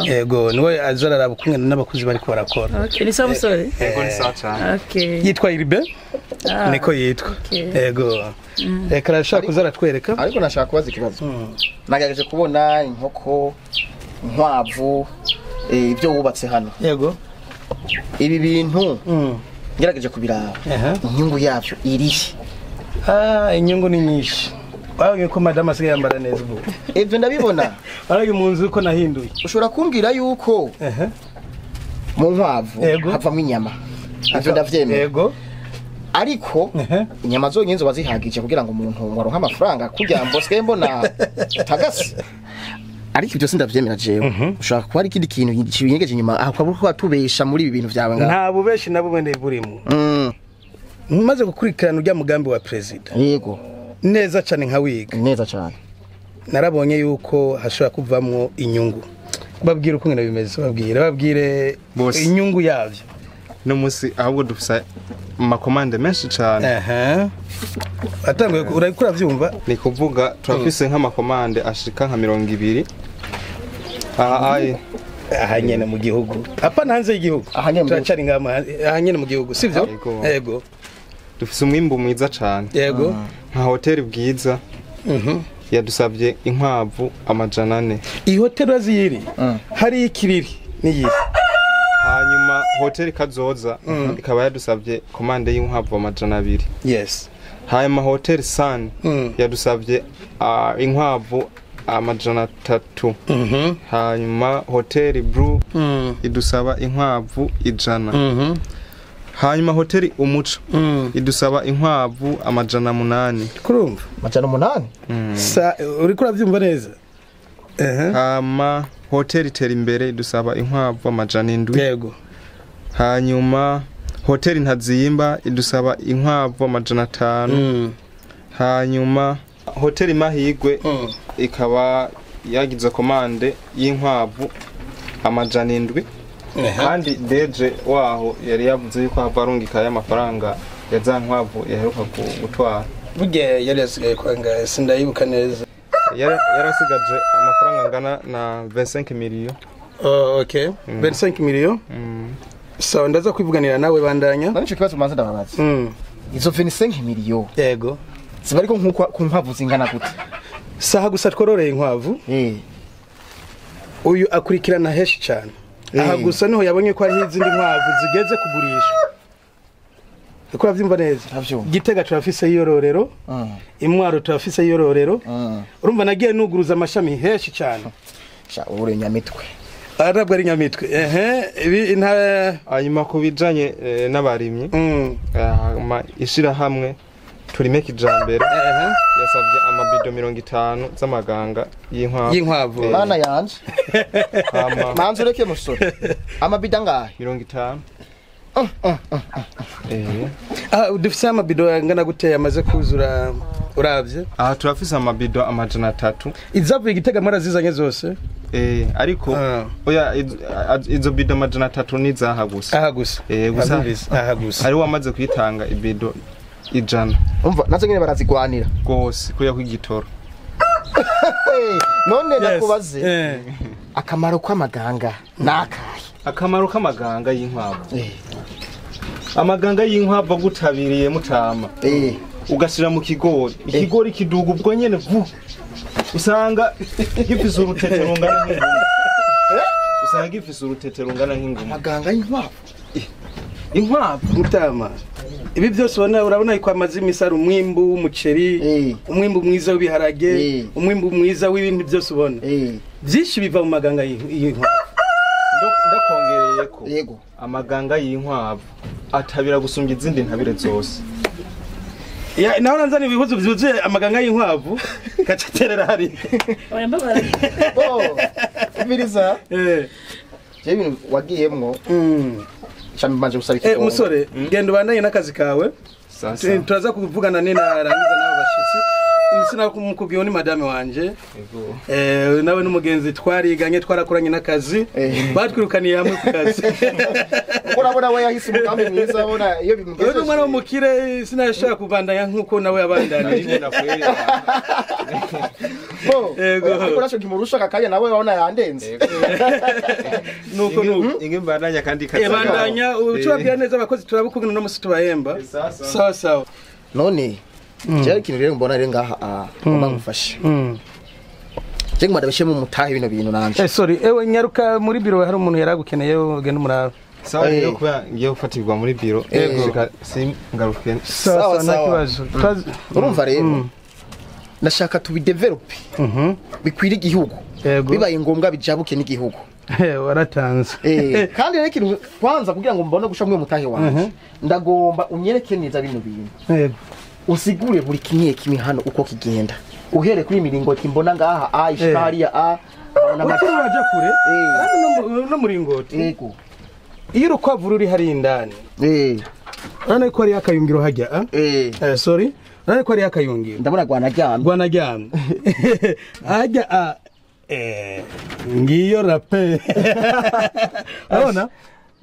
Yego, niwe azararaba kumwe n'abakuzi bariko barakora. Okay, ni sawa musore? Yego, ni sawa cyane. Okay. Yitwa Iribe? Niko yitwa. Yego. Reka arashaka kuzaratwereka. Ariko nashaka kubaza ikibazo. Nagerageje kubona inkoko, inkwavu, ibyo wubatse hano. Yego. Ibi bintu ngerageje kubiraba. Inyungu yavyo irihe? Inyungu ni nyinshi. Wabonye ko madame asigaye yambara neza ubu. Ibyo ndabibona. Wabonye mu nzu ko nahinduye. Ushobora kumbwira yuko mu nkwavu havamo inyama. Ivyo ndavyemera. Yego. Ariko inyama zonyine zo bazihagije kugira ngo umuntu waronka amafaranga kurya mboswe mbona tagase. Ariko ibyo sindavyemera jewe. Ushobora kuba ari ikindi kintu kinyegeje inyuma aho ukaba uriko atubesha muri ibi bintu vyawe ngaho. Nta bubeshi na bumwe burimo. Maze gukurikirana urya mugambi wa president. Yego. Neza cyane nka wiga. Neza cyane. Narabonye yuko hashobora kuvamwo inyungu. Babwire uko ngene bimeze, babwire inyungu yavyo. No musi ahubwo dufisa makomande menshi cyane. Atanguye urabikora vyumva. Ni kuvuga turafise nk'amakomande ashika nka 20. Aha aye. Aha nyene mu gihugu. Apa hanze y'igihugu. Turacari ngama aha nyene mu gihugu, sivyo? Yego. Dufise umwimbu mwiza cyane. Yego. Nka hoteli bwiza. Yadusabye inkwavu 400. Iyi hoteli aziyiri. Hari ikiriri niyi. Hanyuma hoteli Kazoza ikaba yadusabye komande y'inkwavu 200. Yes. Hanyuma hoteli Sun yadusabye inkwavu 300. Hanyuma hoteli Blue idusaba inkwavu 100. Hanyuma hoteli Umuco idusaba inkwavu 800. Kurumva 800? Sa uriko uravyumva neza? Hama hoteli Terimbere idusaba inkwavu 700. Yego. Hanyuma hoteli Ntazimba idusaba inkwavu 500. Hanyuma hoteli Mahigwe ikaba yagize komande y'inkwavu 700. Kandi deje waho yari yavuze yuko hava arungika y'amafaranga ya za nkwavu yaheruka gutwara. Burya yari yasigaye kwanga sindayibuka neza. Yarasigaje amafaranga angana na 25 million. Oh, okay. 25 million. Sawa, ndaza kwivuganira nawe bandanya. Nanico kibazo manza ndababaza. Izo 25 million. Yego. Zibariko nkuko ku nkwavu zingana gute? Saha gusa twororeye inkwavu. Uyu akurikirana heshi cyane. Aha gusa niho yabonye ko ari izindi nkwavu zigeze kugurisha. Uko uravyumva neza? Gitega turafise iyororero. Imwaro turafise iyororero. Urumva nagiye nuguruza amashami heshi cyane. Sha uri nyamitwe. Arabwo ari nyamitwe. Ibi hanyuma kubijanye n'abarimyi. Ishira hamwe turime kijambere. Yasabye amabido 50 z'amaganga y'inkwavu. Y'inkwavu. Mana yanje. Manze ureke musore. Amabido angahe? 50. Dufise amabido angana gute yamaze kuzura uravye? Aha turafise amabido 300. Izavuye Gitega marazizanye zose? Ariko oya izo bido 300 ni zaha gusa. Aha gusa. Gusa. Aha gusa. Ari wamaze kuyitanga ibido 100. Umva nazo nyene barazigwanira. Gose kuya kwigitoro. None nakubaze. Akamaro kw'amaganga nakahe? Akamaro k'amaganga y'inkwavu. Amaganga y'inkwavu agutabiriye mutama. Ugashira mu kigori. Ikigori kiduga ubwo nyene vu. Usanga gifise urutete rungana nk'inguma. Usanga gifise urutete rungana nk'inguma. Amaganga y'inkwavu. Inkwavu mutama. Ibi byose ubona urabona ko amazi imisaro umwimbu w'umuceri, umwimbu mwiza w'ibiharage, umwimbu mwiza w'ibintu byose ubona. Byinshi biva mu maganga y'inkwavu. Ndakongereye ko. Yego. Amaganga y'inkwavu atabira gusumbya izindi ntabire zose. Ya naho nanzani ibihuzu byuzuye amaganga y'inkwavu gacaterera hari. Oya mbabara. Bo. Umviriza. Je ibintu wagiyemwo. Shami manje gusaba iki. Musore, genda ubandanye n'akazi kawe. Turaza kuvugana nina rangiza nabo bashitsi. Sina kumukubwiye ni madame wanje. Nawe n'umugenzi twariganye twarakoranye n'akazi. Batwirukaniye hamwe ku kazi. Urabona we yahise umugambi mwiza abona iyo bimugeze. Uyu mwana w'umukire sinashaka kubandanya nkuko nawe yabandanije. Bo, ariko naco kimurusha kakanya nawe wabona yandenze. Nuko nuko inge mbandanya kandi kazi. Bandanya ucurabwira neza abakozi turabukugena no musi tubahemba. Sawa sawa. None cyari kintu rero mbona rero ngaha ngomba ngufashe. Je ngomba ndabishe mu mutahe bino bintu nanje. Sorry, ewe nyaruka muri biro hari umuntu yaragukeneye ugenda umuraba. Sawa rero kuba ngiye gufatirwa muri biro. Shika simgaruke. Sawa nta kibazo. Urumva rero ndashaka tubidevelope. Bikwira igihugu. Bibaye ngombwa bijabuke n'igihugu. Waratanze. Kandi rero ikintu kwanza kugira ngo mbone gusha mwe mutahe wanje. Ndagomba unyereke neza bino bintu. Yego. Usigure buri kimwe kimwe hano uko kigenda. Uhere kuri miringoti mbona ngaha a ishikariya a uraja kure. No muringoti. Yego. Iyo urukwavu ruri hari indani. Urabona ko hari akayungiro hajya. Sorry. Urabona ko hariho akayungiro. Ndabona rwanaryamye. Rwanaryamye. Ajya ngiyo rape. Urabona?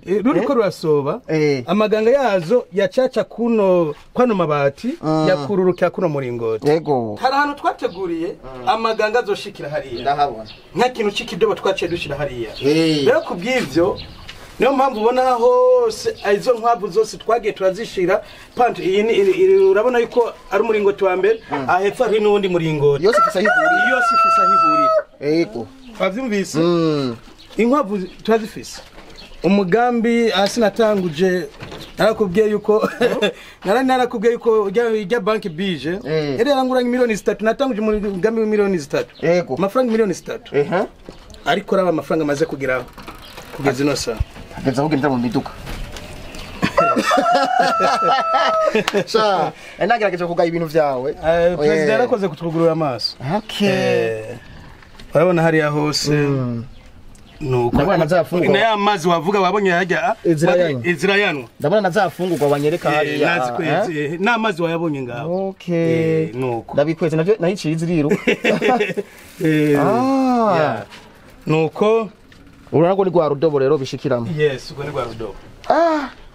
Ruriko rurasoba amaganga yazo yacaca kuno kwano mabati yakururukira kuno muringoti. Yego. Hari ahantu twateguriye amaganga azoshikira hariya. Ndahabona. Nka kintu c'ikidobo twaciye dushira hariya. Rero kubw'ivyo niyo mpamvu ubona hose izo nkwavu zose twagiye turazishira pant iyi urabona yuko ari umuringoti wa mbere ahepfo hari n'uwundi muringoti. Yose ifise aho ihurira. Yose ifise aho ihurira. Yego. Wavyumvise? Inkwavu turazifise. Umugambi asinatanguje narakubwiye yuko narakubwiye yuko ujya banki bije yari yaranguranye miliyoni 3 natanguje umugambi wa miliyoni 3. Yego. Amafaranga miliyoni 3. Ariko raba amafaranga amaze kugeraho kugeza ino saha. Kugeza aho ugenda mu miduka. Sha, nagerageje kugaya ibintu vyawe. President yarakoze kutugurura amaso. Okay. Urabona hariya hose. Nuko ndabona nazafungurwa na amazi wavuga wabonye hajya izira yanwa. Ndabona nazafungurwa wanyereka hariya nazikweze n'amazi wayabonye ngaho. Okay. Nuko ndabikweze navyo nahiciye iziriro. Nuko urabona ko ni rwa rudobo rero bishikiramo. Yes, uko ni rwa rudobo.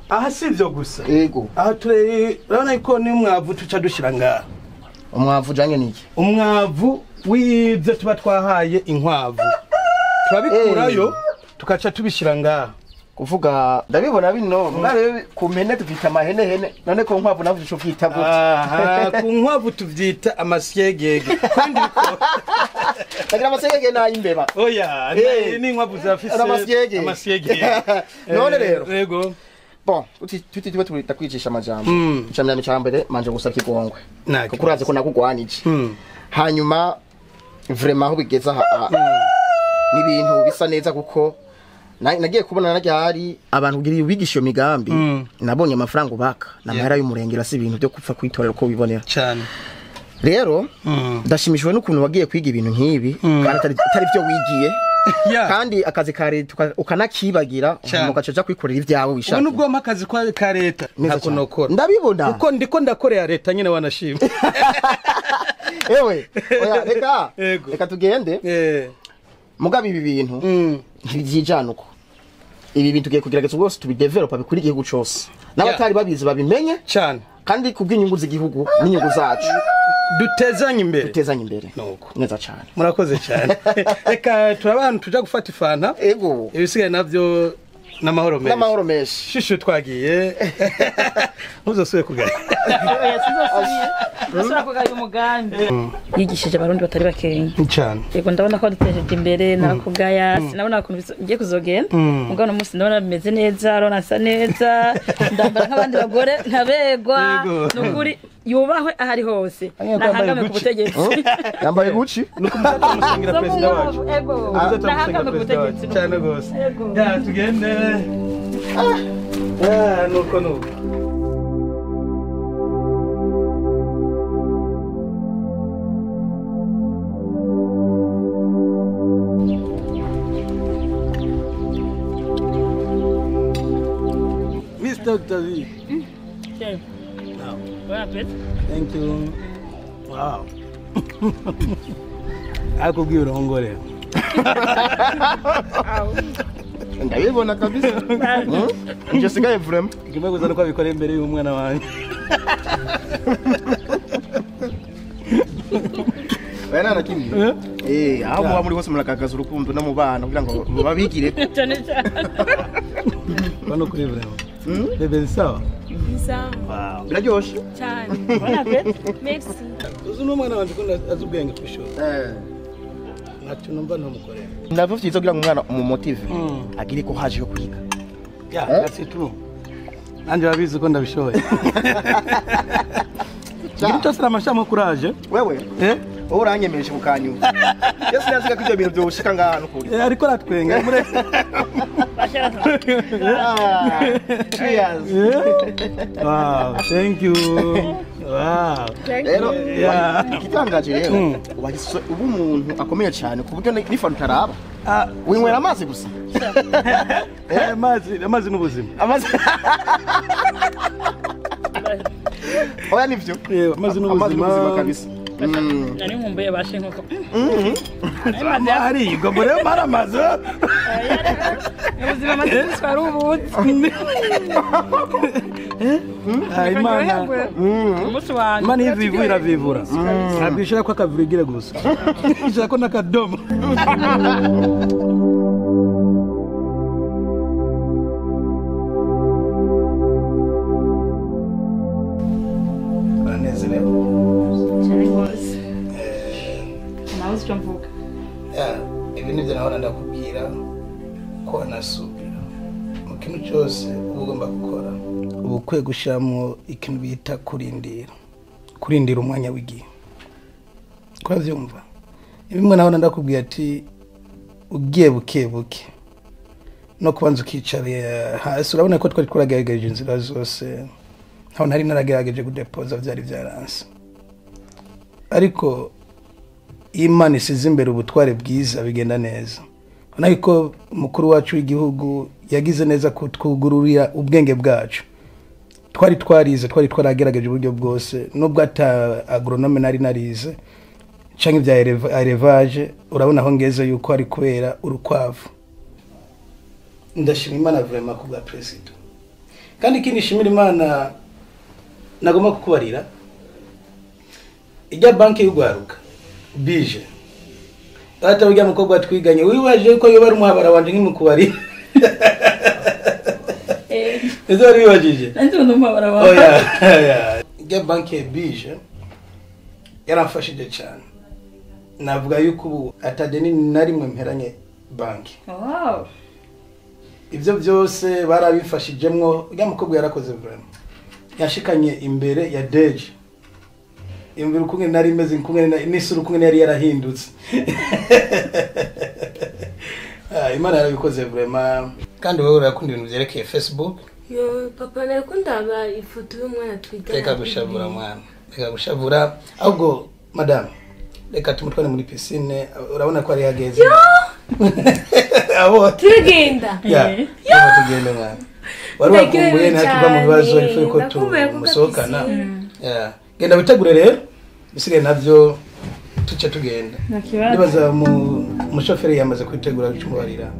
Aha sivyo gusa. Yego. Aha ture urabona ko ni umwavu tuca dushira ngaha. Umwavu janye niki? Umwavu w'ivyo tuba twahaye inkwavu. Turabikurayo tukaca tubishira ngaha. Kuvuga ndabibona bino mware ku mpene tuvyita amahene hene none ko nkwavu navyo ico vyita gute? Aha ku nkwavu tuvyita amasyegege. Kandi ndagira amasyegege nayimbeba. Oya ni inkwavu zafise amasyegege. Amasyegege. None rero. Yego. Bon, tuti tuba tutakwicisha amajambo. Icamira cyambere manje gusa kigongwe. Kuko urazi ko nakugwanije. Hanyuma vraiment aho bigeza nibintu bisa neza kuko nagiye kubona naryari abantu kugira ubigisha iyo migambi nabonye amafaranga ubaka namahera y'umurengera si ibintu byo kupfa kwitorera uko wibonera cyane. Rero ndashimishijwe n'ukuntu wagiye kwiga ibintu nk'ibi kandi atari byo wigiye. Kandi akazi ka leta ukanakibagira ugaca uja kwikorera ibyawe wishaka. Ubu nubwo mpa akazi ka leta ntako nokora. Ndabibona. Kuko ndiko ndakorera leta nyine wanashima. Ewe oya reka reka tugende. Mugabe ibi bintu ntibyijana uko. Ibi bintu tugiye kugerageza rwose tubidevelopa bikuri igihugu cose. N'abatari babizi babimenye cyane. Kandi kubw'inyungu z'igihugu n'inyungu zacu. Dutezanye imbere. Dutezanye imbere. Nuko. Neza cyane. Murakoze cyane. Reka turabantu tuja gufata ifanta. Ego. Ibisigaye navyo n'amahoro menshi. N'amahoro menshi. Shishu twagiye. Ntuzosubire kugaya. Ntuzosubire kugaya umugambi. Yigishije abarundi batari bakenya. Cyane. Yego ndabona ko dutejeje imbere narakugaya sinabona ukuntu ngiye kuzogenda. Mugabo no munsi ndabona bimeze neza, arona asa neza, ndambara nk'abandi bagore nkabegwa. Nukuri yubahwe ahari hose. Nahangame ku butegetsi. Yambaye Gucci. Nuko muzamusengira president wacu. Ego. Nahangame ku butegetsi. Cyane gose. Ya tugende. Nuko nuko. Mr. David. Chef. Wow. Bon appétit. Thank you. Wow. Akubwiye urongore. Ndabibona kabisa. Nje sigaye vraiment. Kimwe gusa nuko abikora imbere y'umwana wanjye. Bana na kimwe. Aho muba muri hose murakagaza urukundo no mu bana kugira ngo babigire. Cyane cyane. Bano kuri vraiment. Bebe sawa? Sawa. Wow. Biraryoshe? Cyane. Bon appétit. Merci. Uzi n'umwana wanje ko azi ubwenge kw'ishuri. Ntacyo numva ntamukorera. Navyo vyiza kugira ngo umwana umumotive agire ko haje yo kwiga. Ya, that's it true. Nanje babizi ko ndabishoboye. Ngira cyose namashamo courage. Wewe? Wowe uranyemeje kukanyuma. Yesu naziga ko ibyo bintu byoshika ngaha nukuri. Ariko ratwenga mure. Cheers. Wow, thank you. Wow. Rero igitangaje rero wahise uba umuntu akomeye cyane ku buryo n'ifanta utaraba. Winywera amazi gusa. Amazi n'ubuzima. Amazi. Oya nivyo. Amazi n'ubuzima kabisa. Nari nkumbuye bashe inkoko. Ari igombo rero maramaze. Ubuzima amaze twari ubuzi. Imana. Umunsi wanjye. Imana ivivura iravivura. Ntabwo ishira ko akavirigire gusa. Ishira ko n'akadomo. Uranezerewe? Cyane rwose. Nawe uzi icyo mvuga. Ibi nibyo nahora ndakubwira ko anasubira. Mu kintu cyose uba ugomba gukora uba ukwiye gushyiramo ikintu bita kurindira. Kurindira umwanya w'igihe. Urabyumva? Bimwe nahora ndakubwira ati ugiye buke buke no kubanza ukicara hasi. Urabona ko twari twaragerageje inzira zose, ntaho nari naragerageje kudepoza byari byaranse. Ariko Imana isize imbere ubutware bwiza bigenda neza. Urabona ko umukuru wacu w'igihugu yagize neza kutwugururira ubwenge bwacu. Twari twarize, twari twaragerageje uburyo bwose, nubwo ata agronome nari narize canke ibya élevage, urabona aho ngeze yuko ari kubera urukwavu. Ndashima Imana vraiment kubwa president. Kandi ikindi nshimira Imana nagomba kukubarira, ijya banki y'ugwaruka bije ata ujya mukobwa twiganye wibaje ko yoba ari umuhabara wanje nk'imukubari. Ezo wari wibajije? Nanjye ndi umuhabara wawe. Oya, oya. Ijya banki bije yaramfashije cyane. Navuga yuko ubu atadeni na rimwe mperanye banki. Wow. Ibyo byose barabifashijemwo. Ujya mukobwa yarakoze vraiment. Yashikanye imbere ya Deje. Imvura ukunge nari meze nkunge n'isura ukunge yari yarahindutse. Imana yarabikoze vraiment. Kandi wewe urakunda ibintu byerekeye Facebook. Yo papa narakunda aba ifoto y'umwana twigana. Reka gushavura mwana. Reka gushavura. Ahubwo madame, reka tumutware muri piscine, urabona ko ari hageze. Yo! Abo tugenda. Ya. Tugenda mwana. Wari wakumbuye ntakiva mu bibazo ifu ko tumusohokana. Ya. Genda witegure rero, bisigaye navyo tuce tugenda. Nibaza umushoferi yamaze kwitegura gucumubarira.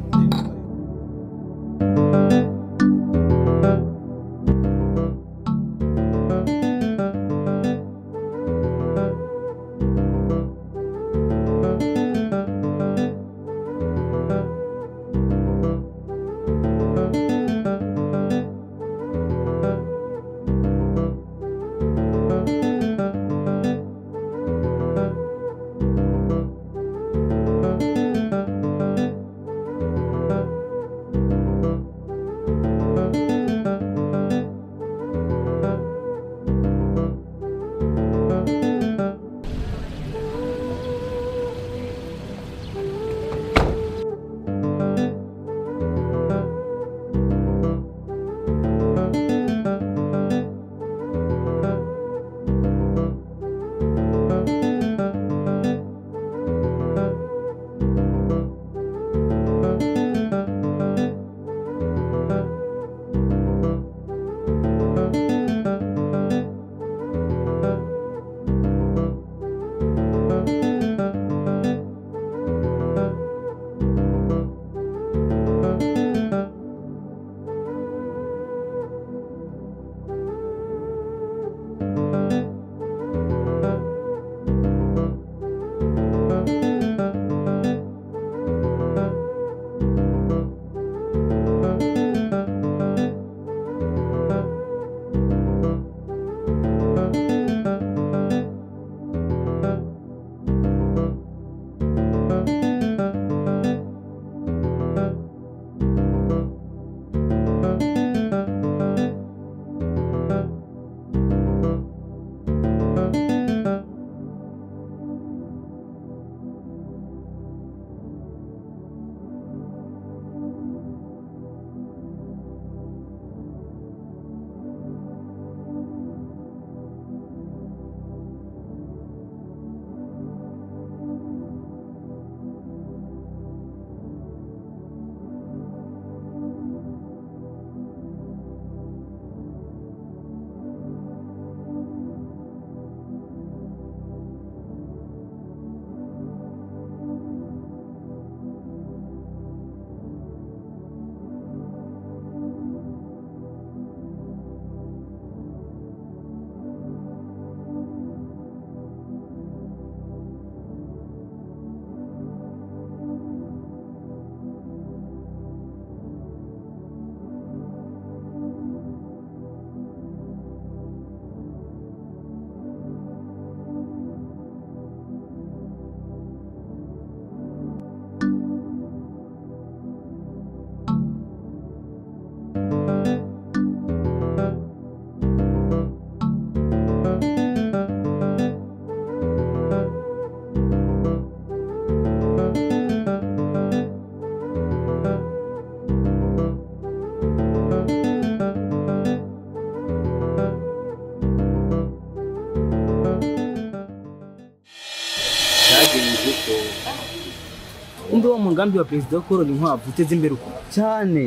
Umbe wa mugambi wa perezida wo korora inkwavu uteze imbere uko cyane.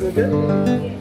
Okay.